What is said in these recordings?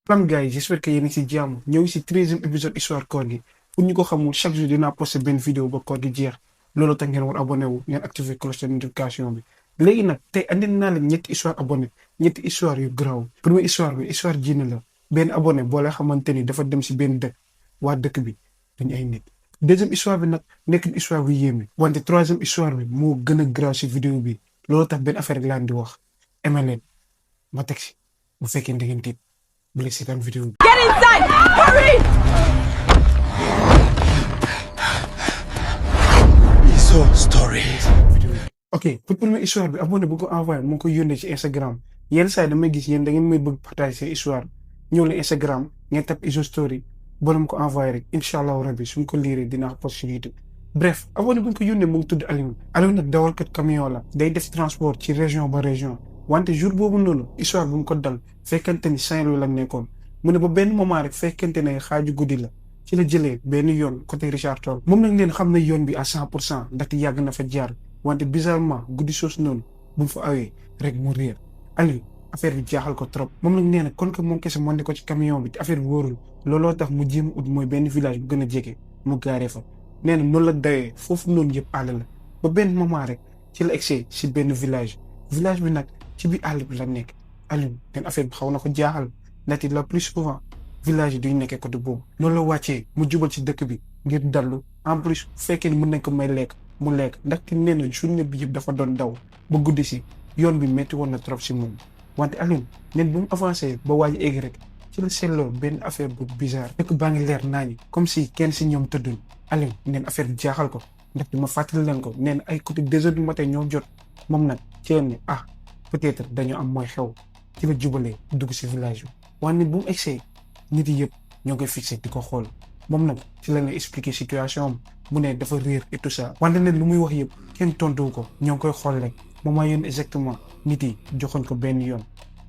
Salam gars yi j'espère que yéen a ngi si jàmm ñëw si 13e épisode histoire koor gi pour ñu ko xamul chaque jour dinaa posté benn vidéo ba koor gi jeex loolu tax ngeen war abonné wu ngeen activer cloche de notification bi léegi nag tey andi naa leen ñetti histoire abonné ñetti histoire yu garaaw première histoire bi histoire jinne la benn abonné boo la xamante ni dafa dem si benn dëkk waa dëkk bi dañu ay nit deuxième histoire bi nag nekk histoire bu yéeme wante troisième histoire bi moo gën a garaaw si vidéo bi loolu tax benn affaire rek laan di wax aimé leen ma teg si bu fekkee da ngeen tiit bu leen seetaan vidéo bi. Get inside! Hurry! Iso story. ok pour première histoire bi abonné bu ko envoyé mu ngi ko yónnee ci Instagram yenn saa yi damay gis yéen da ngeen may bëgg partager seen histoire ñëw leen Instagram ngeen tap Iso story boo ma ko envoyé rek incha allahu rabi suñ ko liiree dinaa ko post sur YouTube. bref abonné bu ñu ko yónnee mu ngi tudd Aliou Aliou nag dawalkat camion la day def transport ci région ba région wante jour boobu noonu histoire bu mu ko dal fekkente ni Saint-Louis la nekkoon mu ne ba benn moment rek fekkente ne xaaju guddi la ci la jëlee benn yoon côté Richard Toll moom nag leen xam na yoon bi à 100% ndaxte yàgg na fa jaar wante bizarrement guddi soos noonu bu mu fa awee rek mu réer Aliou affaire bi jaaxal ko trop moom nag nee na kon que moom kese moo ko ci camion bi te affaire bi wóorul looloo tax mu jéem ut mooy benn village bu gën a jege mu gaaree fa nee na noonu la dawee foofu noonu yëpp àll la ba benn moment rek ci la egsee si benn village bi nag ci biir àll bi la nekk Aliou leen affaire bi xaw na ko jaaxal ndaxte la plus souvent village yi duñ nekkee côté boobu noonu la wàccee mu jubal ci dëkk bi ngir dallu en plus bu fekkee ni mën nañ ko may lekk mu lekk ndaxte nee na journée bi yëpp dafa doon daw ba guddi si yoon bi métti woon na trop si moom wante Aliou neen bu mu avancé ba waaj egg rek ci la seetloo benn affaire bu bizarre dëkk baa ngi leer nañi comme si kenn si ñoom tëddul Aliou neen affaire bi jaaxal ko ndaxte ma fàttali leen ko nee na ay côté 2 heures du matin ñoo jot moom nag ci leen ne peut-être dañoo am mooy xew ci la jubalee dugg si village bi waaye nit bu mu egsee nit yi yëpp ñoo koy fixé di ko xool moom nag ci la lay expliquer situation am mu ne dafa réer et tout ça wante ne lu muy wax yëpp kenn tontuwu ko ñoo ngi koy xool rek moom maa yoon exactement nit yi joxoon ko benn yoon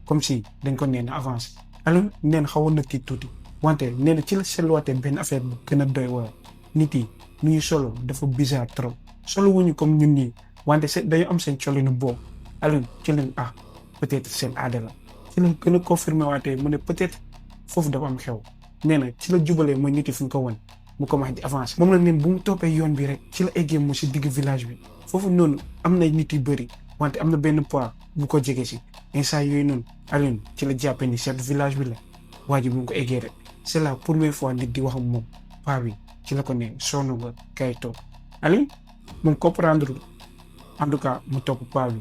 comme si dañ ko nee na avancé alors neen xawoon na tiit tuuti wante nee na ci la seetluwaatee benn affaire bu gën a doy waar nit yi nu ñu solo dafa bizarre trop solo wuñu comme ñun nii wante dañu am seen colinu boobu alors ci leen peut-être seen aada la ci la gën a confirmé waatee mu ne peut-être foofu dafa am xew nee na ci la jubalee mooy nit yi fi ñu ko wan mu commencé di avancer moom la neen bu mu toppee yoon bi rek ci la eggee mu si digg village bi foofu noonu am na nit yu bëri wante am na benn poids bu ko jege si instant yooyu noonu Aliou ci la jàppee ni chef village bi la waa ji bu mu ko eggee rek c'est la première fois nit di wax ak moom paa bi ci la ko ne sonn nga kay toog Aliou moom comprendre en tout cas mu topp paa bi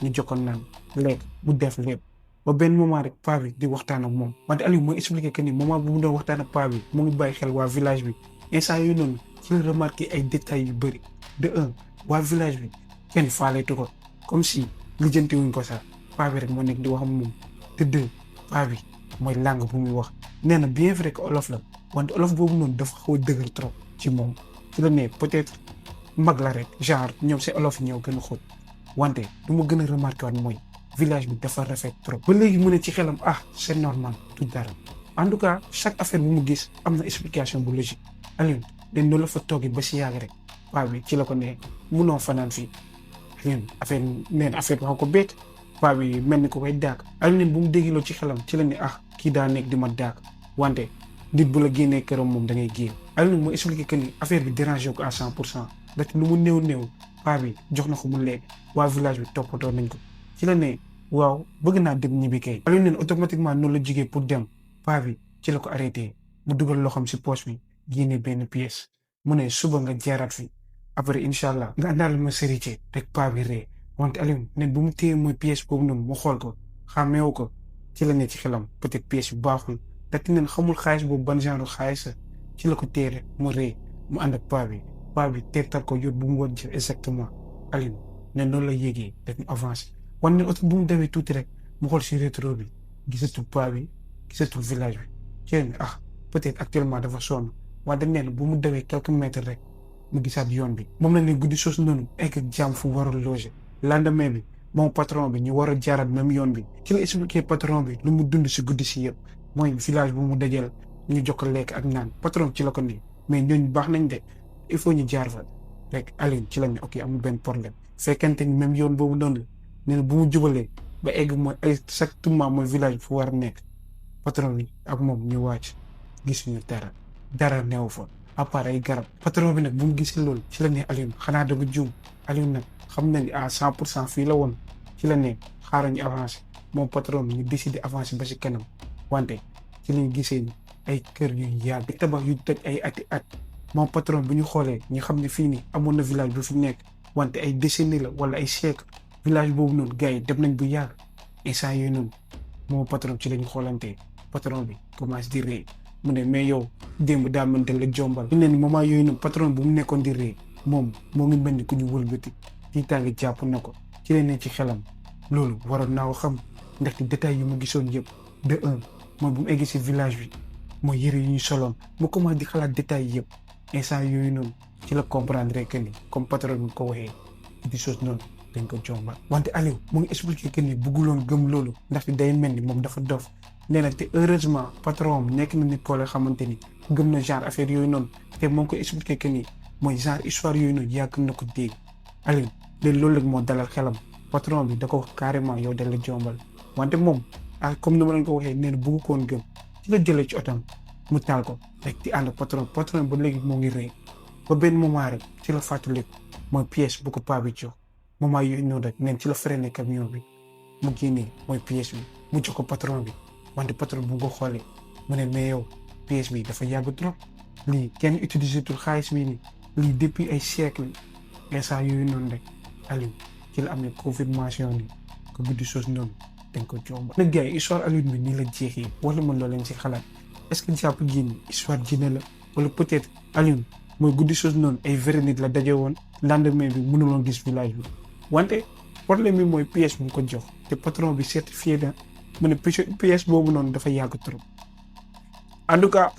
ñu jokkoon naan lekk mu def lépp ba benn moment rek paa bi di waxtaan ak moom wante Aliou mooy expliqué que ni moment bu mu doon waxtaan ak paa bi mu ngi bàyyi xel waa village bi instant yooyu noonu ci la remarqué ay détails yu bëri de un waa village bi kenn faaleetu ko comme si lijjanti wuñ ko sax paa bi rek moo nekk di wax ak moom de deux paa bi mooy langue bu muy wax nee na bien vrai que olof la wante olof boobu noonu dafa xaw a dëgër trop ci moom ci la ne peut-être mag la rek genre ñoom seen olof ñëw gën a xóot wante lu ma gën a remarqué waat mooy village bi dafa rafet trop ba léegi mu ne ci xelam c'est normal tout dara en tout cas chaque affaire bu mu gis am na explication bu logique Aliou dañ noonu la fa toogee ba si yàgg rek paa bi ci la ko ne munoo fanaan fii Aliou affaire neen affaire bi xaw ko bett paa bi mel ni ko koy daak Aliou neen bu mu déggiloo ci xelam ci la ne kii daa nekk di ma daak wante nit bu la génnee këram moom da ngay génn Aliou neen moo expliqué que ni affaire bi dérangé ko à 100% ndax lu mu néew paa bi jox na ko mu lekk waa village bi toppatoo nañ ko ci la ne waaw bëgg naa dem ñibbi kay Aliou neen automatiquement noonu la jigee pour dem paa bi ci la ko arrêté mu dugal loxoom si poche bi génne benn pièce mu ne suba nga jaaraat fi après incha allah nga àndaale ma sërite rek paa bi ree wante Aliou neen bu mu téye mooy pièce boobu noonu mu xool ko xàmmeewu ko ci la ne ci xelam peut-être pièce bi baaxul ndaxte neen xamul xaalis boobu ban genre xaalis la ci la ko téye rek mu ree mu ànd ak paa bi teetal ko yoon bu mu war jël exactement Aliou ne noonu la yéegee def mu avancé wan ne oto bu mu dawee tuuti rek mu xool si rétro bi gisatul paa bi gisatul village bi ci ne peut-être actuellement dafa sonn wante nee na bu mu dawee quelques mètres rek mu gisaat yoon bi moom la ne guddi soos noonu egg jàmm fu warul loger lendemain bi moom patron bi ñu war a jaaraat même yoon bi ci la expliqué patron bi lu mu dund si guddi si yëpp mooy village bu mu dajal ñu jokk lekk ak naan patron ci la ko nii mais ñooñu baax nañ de il faut ñu jaar fa rek Aliou ci la ne ok amul benn problème fekkente ni même yoon boobu noonu la nee na bu mu jubalee ba egg mooy exactement mooy village bi fu war a nekk patron bi ak moom ñu wàcc gisuñu dara neew fa à part ay garab. patron bi nag bu mu gisee loolu ci la ne Alioune xanaa da nga juum Alioune nag xam na ni à 100% fii la woon ci la ne xaaral ñu avancé moom patron bi ñu décidé avancé ba si kanam wante ci lañ gisee ni ay kër yu yàgg tabax yu toj ay ati at moom patron bi ñu xoolee ñu xam ne fii nii amoon na village bu fi nekk wante ay décennies la wala ay siècle village boobu noonu gars yi dem nañ bu yàgg instant yooyu noonu moom patron ci lañu xoolantee patron bi commencé di ree mu ne mais yow démb daa mel la jombal. ñu ne ni moment yooyu noonu patron bu mu nekkoon di ree moom moo ngi mel ni ku ñu wëlbati tiitaange jàpp na ko ci la ne ci xelam loolu waroon naa ko xam ndaxte détails yu mu gisoon yëpp de un mooy bu mu eggee si village bi mooy yëre yu ñu soloon mu commencé di xalaat détails yëpp instant yooyu noonu ci la comprendre que ni comme patron bi ko waxee di sos noonu dañ ko jombal. wante Aliou mu ngi expliqué que ni bëgguloon gëm loolu ndaxte day mel ni moom dafa dof nee na te heureusement patron am nekk na nit koo xamante ni gëm na genre affaire yooyu noonu te moo ngi koy expliqué que ni mooy genre histoire yooyu noonu yàgg na ko dégg Aliou léegi loolu rek moo dalal xelam patron bi da ko wax carrément yow dañ la jombal wante moom ah comme ni ma leen ko waxee nee na bëggu koon gëm ci la jëlee ci otam mu taal ko rek di ànd patron ba léegi moo ngi rëy ba benn moment rek ci la fàttaliku mooy pièce bu ko paa bi jox moment yooyu noonu rek neen ci la freiné camion bi mu génnee mooy pièce bi mu jox ko patron bi wante patron bu nga xoolee mu ne mais yow pièce bi dafa yàgg trop lii kenn utilisé tul xaalis bi nii lii depuis ay siècle instant yooyu noonu rek Aliou ci la amee confirmation ni ko guddi sos noonu dañ ko jomba nag gars yi histoire Alioune bi nii la jeexee wala mën loo leen si xalaat est-ce que jàpp gi ni histoire jinne la wala peut-être Alioune mooy guddi sos noonu ay vrai nit la daje woon lendemain bi mënuloon gis village bi wante problème bi mooy pièce bu mu ko jox te patron bi certifié na mu ne pièce boobu noonu dafa yàgg trop en tout cas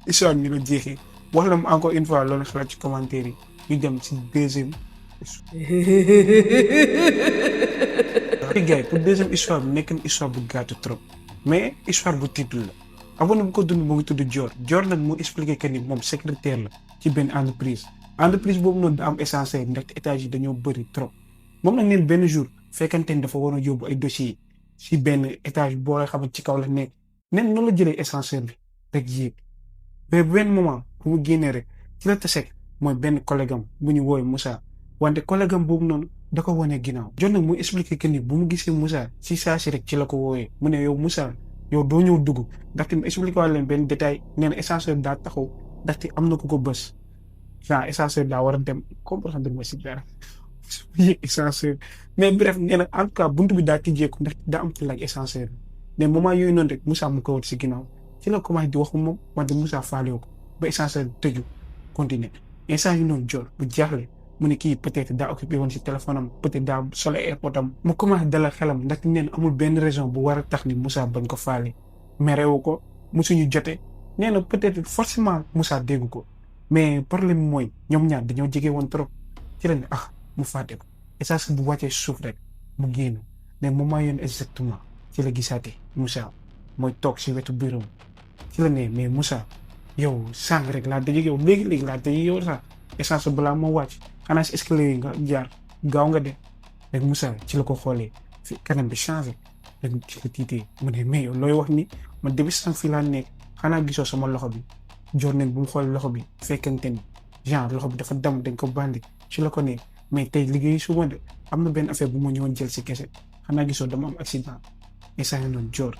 histoire bi la jeexee wax la mu encore une fois loolu xalaat ci commentaire yi ñu dem ci deuxième gars yi pour deuxième histoire bi nekk na histoire bu gàtt trop mais histoire bu titre la abonné bu ko dund mu ngi tudd Dior nag moo expliqué que ni moom secrétaire la ci benn entreprise boobu noonu da am essentiel ndaxte étage yi dañoo bëri trop moom nag neen benn jour fekkante ni dafa war a yóbbu ay dossiers si benn étage boo xamante ci kaw la nekk neen noonu la jëlee essentiel bi rek yéeg mais benn moment bu mu génnee rek ci la taseeg mooy benn collègue am bu ñu wooy Moussa wante collègue am boobu noonu da ko wane ginnaaw Dior nag mu expliqué que ni bu mu gisee Moussa si saa si rek ci la ko wooyee mu ne yow Moussa yow doo ñëw dugg ndaxte mu expliqué waat leen benn détail nee na essentiel daa taxaw ndaxte am na ku ko bës genre essentiel daa war a dem comprendre ma si dara yéeg essentiel mais bref nee na en tout cas buntu bi daa tijjeeku ndax daa am ci laaj essentiel mais moment yooyu noonu rek Moussa mu ko wut si ginnaaw ci la commencé di waxu moom wante Moussa faalewu ko ba essentiel tëju continuer instant yu noonu Dior bu jaaxle mu ne kii peut-être daa occupé woon si téléphone am peut-être daa solo airport am mu commencé dalal xelam ndax nee na amul benn raison bu war a tax ni Moussa bañ ko faale merewu ko musuñu jote nee na peut-être forcément Moussa dégg ko mais problème mooy ñoom ñaar dañoo jege woon trop ci la ne mu fàtte ko essentiel bu wàccee suuf rek mu génn mais moment yoon exactement ci la gisaate Moussa mooy toog si wetu bureau ci la ne mais Moussa yow sànq rek laa daje yow léegi-léegi laa daje yow sax essentiel balaa moo wàcc xanaa si escalier yi nga jaar gaaw nga de rek Moussa ci la ko xoolee fi kanam bi changé rek ci la tiitee mu ne mais yow looy wax ni man depuis sànq fii laa nekk xanaa gisoo sama loxo bi Dior nañ bu mu xool loxo bi fekkente ni genre loxo bi dafa dam dañ ko bandi ci la ko ne mais tey liggéey suba de am na benn affaire bu ma ñëwoon jël si kese xanaa gisoo dama am accident instant yii noonu Dior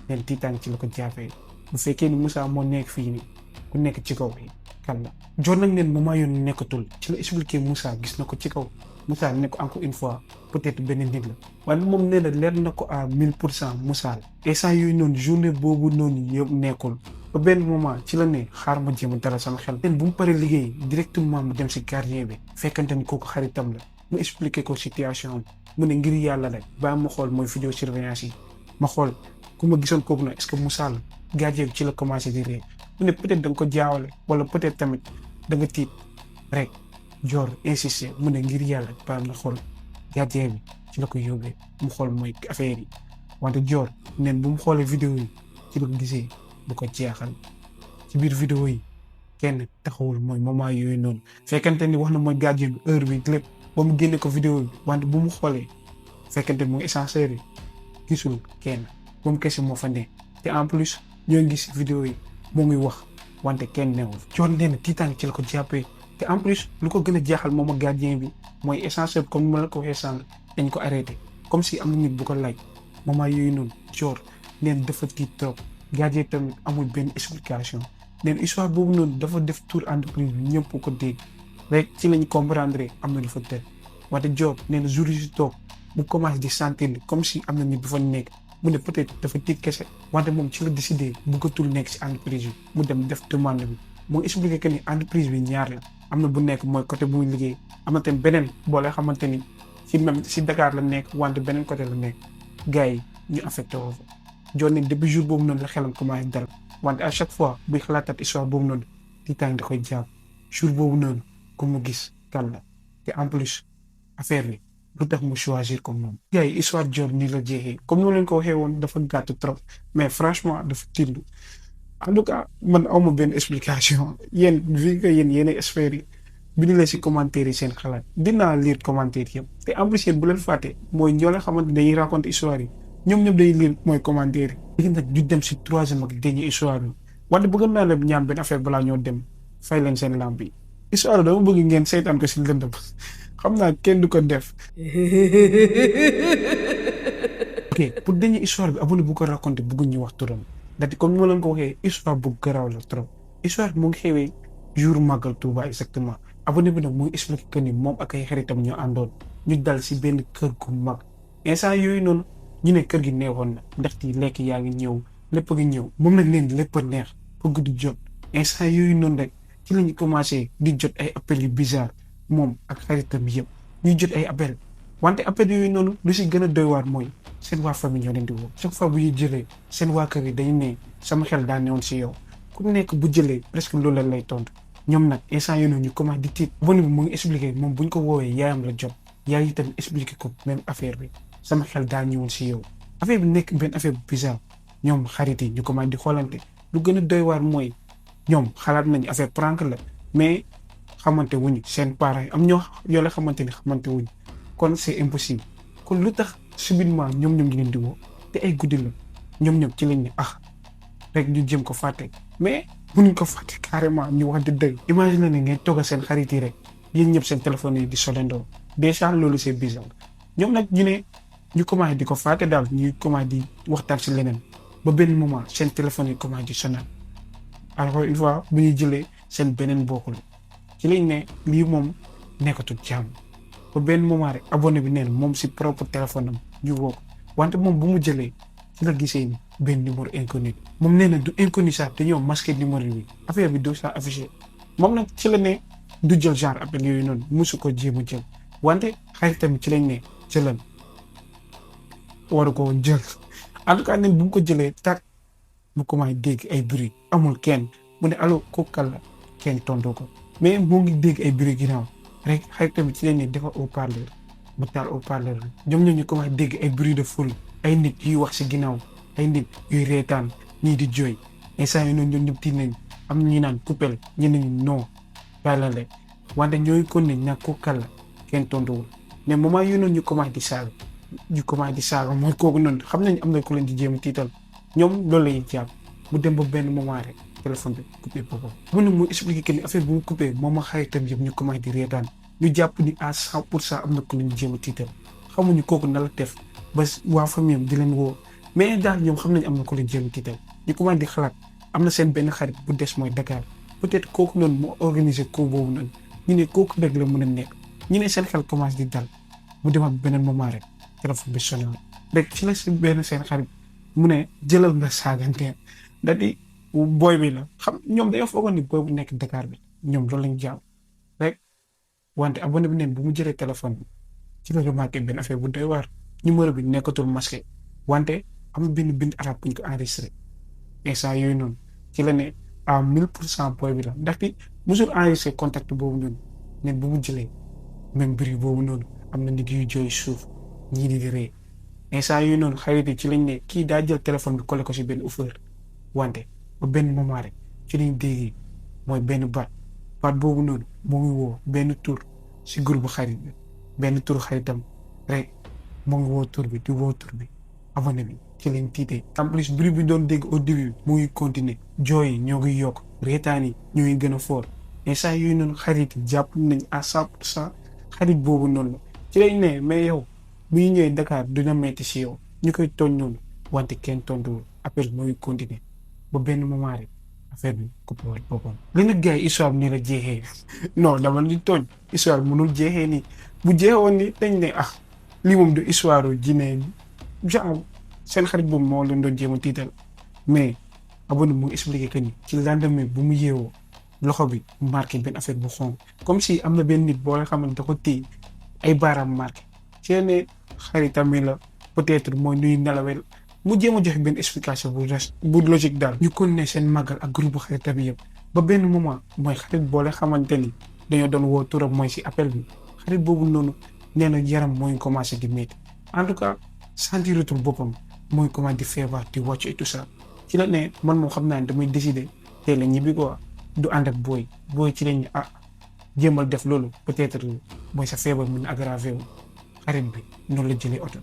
leen tiitaan ci la ko jaafee bu fekkee ni Moussa moo nekk fii nii ku nekk ci kaw bi kan la Dior nag neen moment yoon nekkatul ci la expliqué Moussa gis na ko ci kaw Moussa ne ko encore une fois peut-être benn nit la waaye moom nee na leer na ko à 1000% Moussa la instant yooyu noonu journée boobu noonu yëpp nekkul ba benn moment ci la ne xaar ma jéem a dara sama xel leen bu mu paree liggéey directement mu dem si gardien bi fekkante ni kooku xaritam la mu expliqué ko situation am mu ne ngir yàlla rek ba ma xool mooy vidéo surveillance yi ma xool ku ma gisoon kooku nag est-ce que Moussa la gardien bi ci la commencé di ree mu ne peut-être da nga ko jaawale wala peut-être tamit da nga tiit rek Dior insisté mu ne ngir yàlla ba ma xool gardien bi ci la ko yóbbee mu xool mooy affaire yi wante Dior neen bu mu xoolee vidéo yi ci la ko gisee bu ko jeexal ci biir vidéo yi kenn taxawul mooy moment yooyu noonu fekkante ni wax na mooy gardien bi heure bi lépp ba mu génne ko vidéo bi wante bu mu xoolee fekkante ni mooy essentiel yi gisul kenn ba mu kese moo fa ne te en plus ñoo ngi gis vidéo yi moo ngi wax wante kenn newul coon nee na tiitaange ci la ko jàppee te en plus lu ko gën a jaaxal moom ak gardien bi mooy essentiel comme ni ma la ko waxee sànq dañ ko arrêté comme si am na nit bu ko laaj moment yooyu noonu coor neen dafa tiit trop gardien tamit amul benn explication neen histoire boobu noonu dafa def tour entreprise bi ñëpp ko dégg rek ci lañ comprendre am na lu fa tëdd wante job nee na jour yi si toog mu commencé di sentir comme si am na nit bu fa nekk mu ne peut-être dafa tiit kese wante moom ci la décidé bëggatul nekk si entreprise bi mu dem def demande bi mu expliqué que ni entreprise bi ñaar la am na bu nekk mooy côté bu muy liggéey am na tamit beneen boole xamante ni si même si Dakar la nekk wante beneen côté la nekk gars yi ñu affecté woo fa joon ne depuis jour boobu noonu la xelam commencé dal wante à chaque fois buy xalaatat histoire boobu noonu tiitaange da koy jàpp jour boobu noonu ku mu gis kan la te en plus affaire bi lu tax mu choisir comme moom. gars yi histoire job nii la jeexee comme ni ma leen ko waxee woon dafa gàtt trop mais franchement dafa tillu en tout cas man awma benn explication yéen vu que yéen experts yi bind leen si commentaire yi seen xalaat dinaa lire commentaire yëpp te en plus yéen bu leen fàtte mooy ñoo leen xamante dañuy raconter histoire yi ñoom ñëpp dañuy lire mooy commentaire yi. léegi nag ñu dem si troisième ak dernier histoire bi wante bëgg naa leen ñaan benn affaire balaa ñoo dem fay leen seen lampe yi histoire dama bëgg ngeen saytaan ko si lëndëm xam naa kenn du ko def. ok pour dernier histoire bi abonné bu ko raconter bëgguñ ñu wax turam ndaxte comme ni ma leen ko waxee histoire bu garaaw la trop histoire bi mu ngi xewee jour màggal Touba exactement abonné bi nag mu ngi expliqué que ni moom ak ay xaritam ñoo àndoon ñu dal si benn kër gu mag instant yooyu noonu ñu ne kër gi neexoon na ndaxte lekk yaa ngi ñëw lépp a ngi ñëw moom nag leen lépp a neex pour guddi jot instant yooyu noonu rek ci lañu commencé di jot ay appels yu bizarre moom ak xaritam yëpp ñuy jot ay appel wante appel yooyu noonu lu si gën a doy waar mooy seen waa famille ñoo leen di woo chaque fois bu ñuy jëlee seen waa kër yi dañu ne sama xel daa newoon si yow ku nekk bu jëlee presque loolu la lay tontu ñoom nag instant yooyu noonu ñu commencé di tiit abonné bi mu ngi expliqué moom bu ñu ko woowee yaayam la jot yaay yi tamit expliqué ko même affaire bi sama xel daa ñëwoon si yow affaire bi nekk benn affaire bu bizarre ñoom xarit yi ñu commencé di xoolante lu gën a doy waar mooy ñoom xalaat nañu affaire prank la mais xamante wuñu seen parents yi am ñoo la xamante ni xamante wuñu kon c'est impossible kon lu tax subitement ñoom ñu leen di woo te ay guddi la ñoom ci lañ ne rek ñu jëm ko fàtte mais mënuñ ko fàtte carrément ñu wax dëgg imagine ne ngeen togg seen xarit yi rek yéen ñëpp seen téléphone yi di solendoo déjà loolu c'est bizarre ñoom nag ñu commencé di ko fàtte daal ñu commencé di waxtaan si leneen ba benn moment seen téléphone yi commencé di sonal alors une fois bu ñuy jëlee seen beneen bokkul ci lañ ne lii moom nekkatul jàmm ba benn moment rek abonné bi neen moom si propre téléphone am ñu woo ko wante moom bu mu jëlee ci la gisee ni benn numéro inconnu moom nee na du inconnu sax dañoo masqué numéro bi affaire bi doo saa affiché moom nag ci la ne du jël genre appel yooyu noonu musu ko jéem a jël wante xarit tamit ci lañ ne jëlal waru ko woon jël en tout cas nen bu mu ko jëlee tàkk mu commencé dégg ay bruit amul kenn mu ne allo kooku kan la kenn tontu ko mais moo ngi dégg ay bruit ginnaaw rek xarit tamit ci lañ ne dafa haut-parleur mu taal haut-parleur bi ñoom ñu commencé dégg ay bruit de foule ay nit yuy wax si ginnaaw ay nit yuy reetaan ñii di jooy instant yi noonu ñoom ñëpp tiit nañ am na ñu naan coupel ñeneen ñi non bàyyi la rek wante ñooy kon ne ñàkk kooku kan la kenn tontuwul mais moment yooyu noonu ñu commencé di saaga mooy kooku noonu xam nañ am na ku leen di jéem a tiital ñoom loolu la ñuy jàpp mu dem ba benn moment rek téléphone bi coupé boppam. mu ne mu expliqué que ni affaire bi mu coupé moom ak xaritam yëpp ñu commencé di reetaan ñu jàpp ni à 100% am na ku leen jéem a tiital xamuñu kooku na la def ba waa famille am di leen woo mais daal ñoom xam nañ am na ku leen jéem a tiital ñu commencé di xalaat am na seen benn xarit bu des mooy Dakar peut-être kooku noonu moo organisé ko boobu noonu ñu ne kooku rek la mën a nekk ñu ne seen xel commencé di dal mu demaat beneen moment rek téléphone bi sonné rek ci la si benn seen xarit mu ne jëlal nga saagante da-di booy bi la xam ñoom dañoo foogoon ni booy bu nekk Dakar bi ñoom loolu lañ jàpp rek wante abonné bi neen bu mu jëlee téléphone bi ci la remarqué benn affaire bu doy waar numéro bi nekkatul masqué wante am benn bind arabe bu ñu ko enregistré instant yooyu noonu ci la ne à 1000% booy bi la ndaxte musul enregistré contact boobu noonu neen bu mu jëlee même bruit boobu noonu am na nit yuy jooy suuf ñii di ree instant yooyu noonu xarit yi ci lañ ne kii daa jël téléphone bi collé ko si benn offeur wante ba benn moment rek ci lañ déggee mooy benn baat boobu noonu moo ngi woo benn tur si groupe xarit bi benn tur xaritam rek moo ngi woo tur bi di woo tur bi abonné bi ci lañ tiitee. En plus bruit bi doon dégg au début mu ngi continuer jooy yi ñoo ngi yokk reetaan yi ñoo ngi gën a fort mais saa yooyu noonu xarit yi jàpp nañ à 100% xarit boobu noonu la ci lañ ne mais yow bu ñu ñëwee Dakar dina metti si yow ñu koy tooñ noonu wante kenn tontuwul appel moo ngi continuer ba benn moment rek affaire bi coupé wal boppam. li nag gars yi histoire bi nii la jeexee non dama di tooñ histoire bi mënul jeexee nii bu jeexoon ni dañ ne ah lii moom du histoire jinne genre seen xarit boobu moo leen doon jéem a tiital mais abonné mu expliqué que ni ci lendemain bu mu yeewoo loxo bi marqué benn affaire bu xonq comme si am na benn nit boo xamante da ko téye ay baaraam marqué ci ne xaritam mi la peut-être mooy nuy nelawel mu jéem a joxe benn explication bu logique daal. ñu continuer seen màggal ak groupe xaritam yëpp ba benn moment mooy xarit boole xamante ni dañoo doon woo turam mooy si appel bi xarit boobu noonu nee na yaram mooy commencé di métti en tout cas sentiratul boppam mooy commencé di feebar di wàcc et tout ça ci la ne man moom xam naa ne damay décider tey la ñibbi quoi du ànd ak booy ci lañ jéemal def loolu peut-être mooy sa feebar mun aggravé wu xarit bi noonu la jëlee oto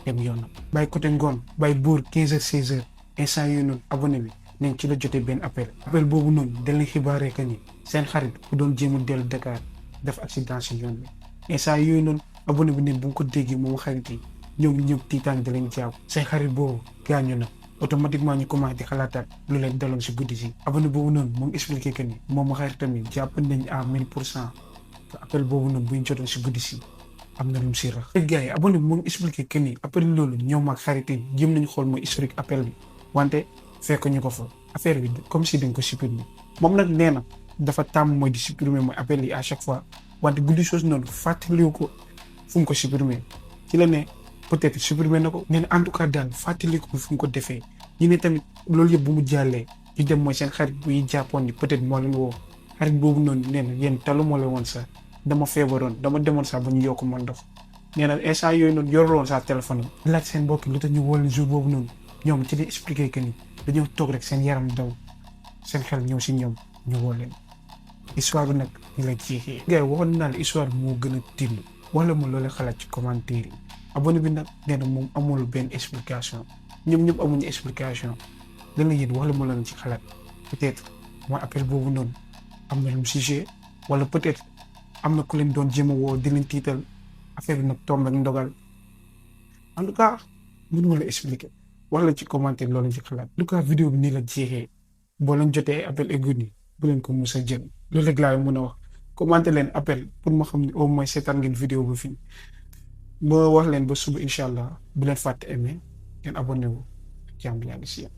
dem yoonam. bàyyi côté ngoon bàyyi buur 15h 16h instant yooyu noonu abonné bi nañ ci la jotee benn appel boobu noonu dañ leen xibaaree que ni seen xarit bu doon jéem a dellu Dakar def accident si yoon bi instant yooyu noonu abonné bi ne bu nga ko déggee moom xarit yi ñoom ñëpp tiitaan da leen jaaw seen xarit boobu gaañu na automatiquement ñu commencé di xalaataat lu leen daloon si guddi si abonné boobu noonu moom expliqué que ni moom xarit tamit jàpp nañ à 1000% te appel boobu noonu bu ñu jotoon si guddi si am na lu mu si rax. gars yi abonné bi moom expliqué que ni appel loolu ñoom ak xarit yi jéem nañu xool mooy historique appel bi wante fekk ñu ko fa affaire bi comme si dañ ko supprimer moom nag nee na dafa tàmm mooy di supprimer mooy appel yi à chaque fois wante guddi chose noonu fàttaliwu ko fu mu ko supprimer ci la ne peut-être supprimer na ko nee na en tout cas daal fàttaliku ko fu mu ko defee ñu ne tamit loolu yëpp bu mu jàllee ñu dem mooy seen xarit bu yi jàppoon ni peut-être moo leen woo xarit boobu noonu nee na yéen talu moo la woon sax dama feebaroon dama demoon sax ba ñu yokk ma ndox nee na instant yooyu noonu yorloon sax téléphone am laaj seen mbokk lu tax ñu woo leen jour boobu noonu ñoom ci di expliquer que ni dañoo toog rek seen yaram daw seen xel ñëw si ñoom ñu woo leen histoire bi nag ñu la jeexee. gars yi waxoon naa la histoire bi moo gën a till wala mu loolee xalaat ci commentaire yi abonné bi nag nee na moom amul benn explication ñoom ñëpp amuñu explication lan la yéen wala mu leen ci xalaat peut-être mooy appel boobu noonu am na lu mu sujet wala peut-être am na ku leen doon jéem a woo di leen tiital affaire bi nag tombe ak ndogal en tout cas mënuma la expliquer wala ci commentaire loolu ci xalaat. en tout cas vidéo bi nii la jeexee boo leen jotee appel aigu nii bu leen ko mus a jël loolu rek laa mën a wax commenter leen appel pour ma xam ne au moins seetaan ngeen vidéo ba fii ma wax leen ba suba incha allah bu leen fàtte aimer ngeen abonné wu jàmm yaa ngi si yéen